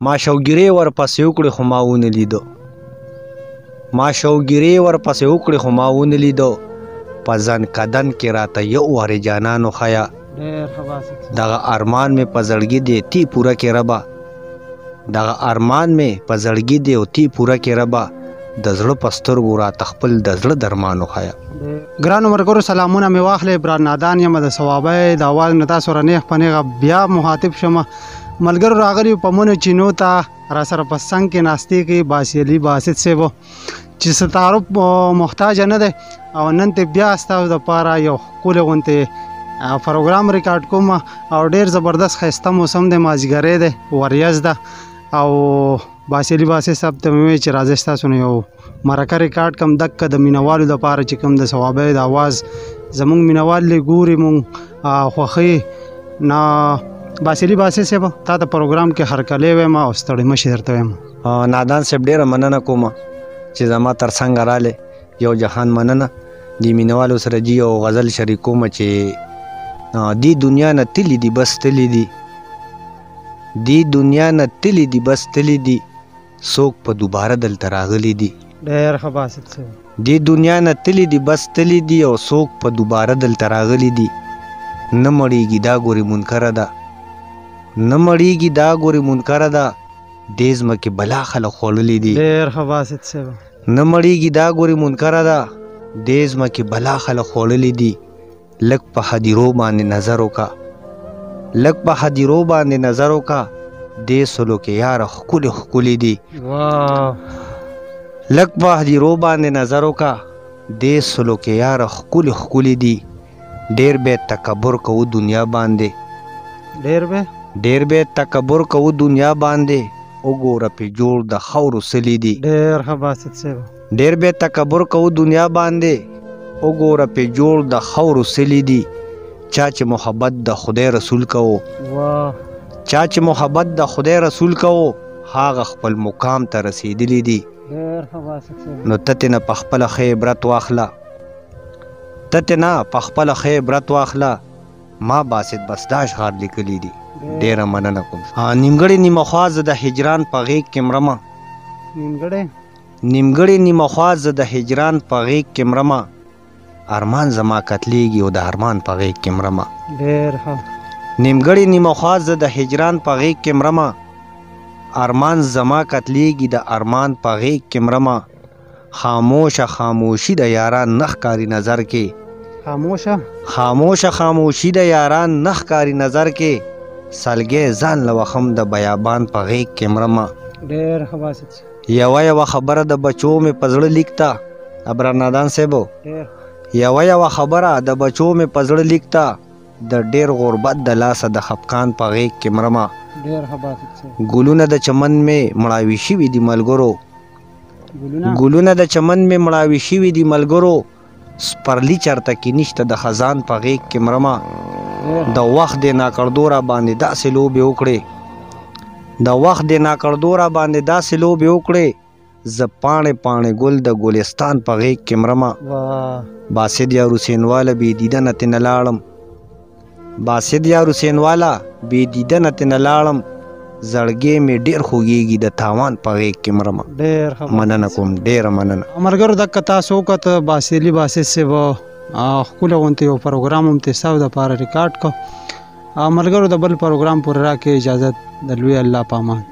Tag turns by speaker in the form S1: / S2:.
S1: ما شوګیرې ورپسې وکړې خو ما ونه لیدو. ما شوګیرې ورپسې وکړې خو ما ونه لیدو. په ځن کدن کې راته یو وارې جانان وښیه. دغه ارمان مې په زړګي دی تی پوره کې ربه. دغه ارمان مې په زړګي دی او تی پوره کې ربه. د زړه په سترګو راته خپل د زړه درمان وښیه.
S2: ګرانو ملګرو سلامونه مې واخلې، برار نادان یم د صوابۍ د اواز نه تاسو سره نیغ په نیغه بیا مخاطب شم. ملګرو راغلي په منو چینو ته را سره په څنګ کې ناستې کوي باسي علي باسط صاحب چې څه تعارف محتاج نه دی، او نن ته بیا ستاسو دپاره یو ښکلی غونتې پروګرام ریکارډ کوم او ډېر زبردست ښایسته موسم دی، مازدیګری دی، وریځ ده، او باسي علي باسط صاحب ته مې وویل چې راځئ ستاسو نه یو مرکه ریکارډ کړم، دکه د مینهوالو دپاره چې کوم د صوابۍ د اواز زمونږ مینهوال دی ګوري مونږ خوښوي. نه باسي علي باسط صاحب تا ته پروګرام کې هرکلی وایم او ستړی مه شي درته وایم.
S1: نادان صاحب ډېره مننه کوم چې زما تر څنګه رالی، یو جهان مننه. د مینهوالو سره جي یو غزل شریکوم چې دې دنیا نه تلي دي بس تلي دي، دې دنیا نه تلي دي بس تلي دي، څوک په دوباره دلته راغلي دي.
S2: ډېر ښه باسط صاحب.
S1: دې دنیا نه تلي دي بس تلي دي او څوک په دوباره دلته راغلي دي. نه مړېږي دا ګورې منکره ده، نه مړېږي دا ګورې منکره ده، دې ځمکې بلا خلک خوړلي دي.
S2: ډېر ښه باسط صاحب.
S1: نه مړېږي دا ګورې منکره ده، دې ځمکې بلا خلک خوړلي دي. لږ په هدیرو باندې نظر وکړه، لږ په هدیرو باندې نظر وکړه، دې سلو کې یاره ښکلي ښکلي دي. لږ په هدیرو باندې نظر وکړه، دې سلو کې یاره ښکلي ښکلي دي. ډېر به تکبر کوو دنیا باندې، ډېر به تکبر کوو دنیا باندې، وګوره پې جوړ د خاورو څلي دي.
S2: ډېر ښه باسط صاحب.
S1: ډېر به تکبر کوو دنیا باندې، وګوره پې جوړ د خاورو څلي دي. چا چې محبت د خدای رسول کوو، چا چې محبت د خدای رسول کوو، هغه خپل مقام ته رسېدلي دي. نو ته ترې نه په خپله ښه عبرت واخله، ته ترې نه په خپله ښه عبرت واخله. ما باسط بس دا اشعار لیکلي دي. ډېره مننه کوم. نیمګړې نیمه خوا زه د هجران په غېږ کې مرمه. نیمګړې نیمه خوا زه د هجران په غېږ کې مرمه، ارمان زما قتلېږي او د ارمان په غېږ کې مرمه.
S2: ډېر ښه.
S1: نیمګړې نیمه خوا زه د هجران په غېږ کې مرمه، ارمان زما قتلېږي د ارمان په غېږ کې مرمه. خاموشه خاموشي د یاران نه ښکاري نظر کې،
S2: خاموشه
S1: خاموشه خاموشي د یاران نه ښکاري نظر کې، سلګی ځان له وخم د بیابان په غېږ کې مرمه.
S2: ډېر ښه باسط.
S1: یوه یوه خبره د بچو مې په زړه لیکته، ابرار نادان صاحب، یوه یوه خبره د بچو مې په زړه لیکته، د ډېر غربت د لاسه د خفقان په غېږ کې مرمه.
S2: ډېر ښه باسط صاحب.
S1: ګلونه د چمن مې مړاوي شوي دي ملګرو، ګلونه د چمن مې مړاوي شوي دي ملګرو، سپرلي چرته کې نشته د خزان په غېږ کې مرمه. د وخت د ناکړدو را باندې داسې لوبې وکړې، د وخت د ناکړدو را باندې داسې لوبې وکړې، زه پاڼې پاڼې ګل د ګلستان په غېږ کې مرمه. باسد یار حسینواله بې دیدنه ترې نه لاړم، باسد یار حسینواله بې دیدنه ترې نه لاړم، زړګی مې ډېر خوږېږي د تاوان په غېږ کې مرمه.
S2: ډېر ښه
S1: مننه کوم، ډېره مننه.
S2: ملګرو دکه تاسو وکته باسي علي باسط صاحب ښکلی غونتې یو پروګرام هم ترې ستاسو دپاره ریکارډ کړ. ملګرو د بل پروګرام پورې راکړئ اجازت، د لوی الله په امان.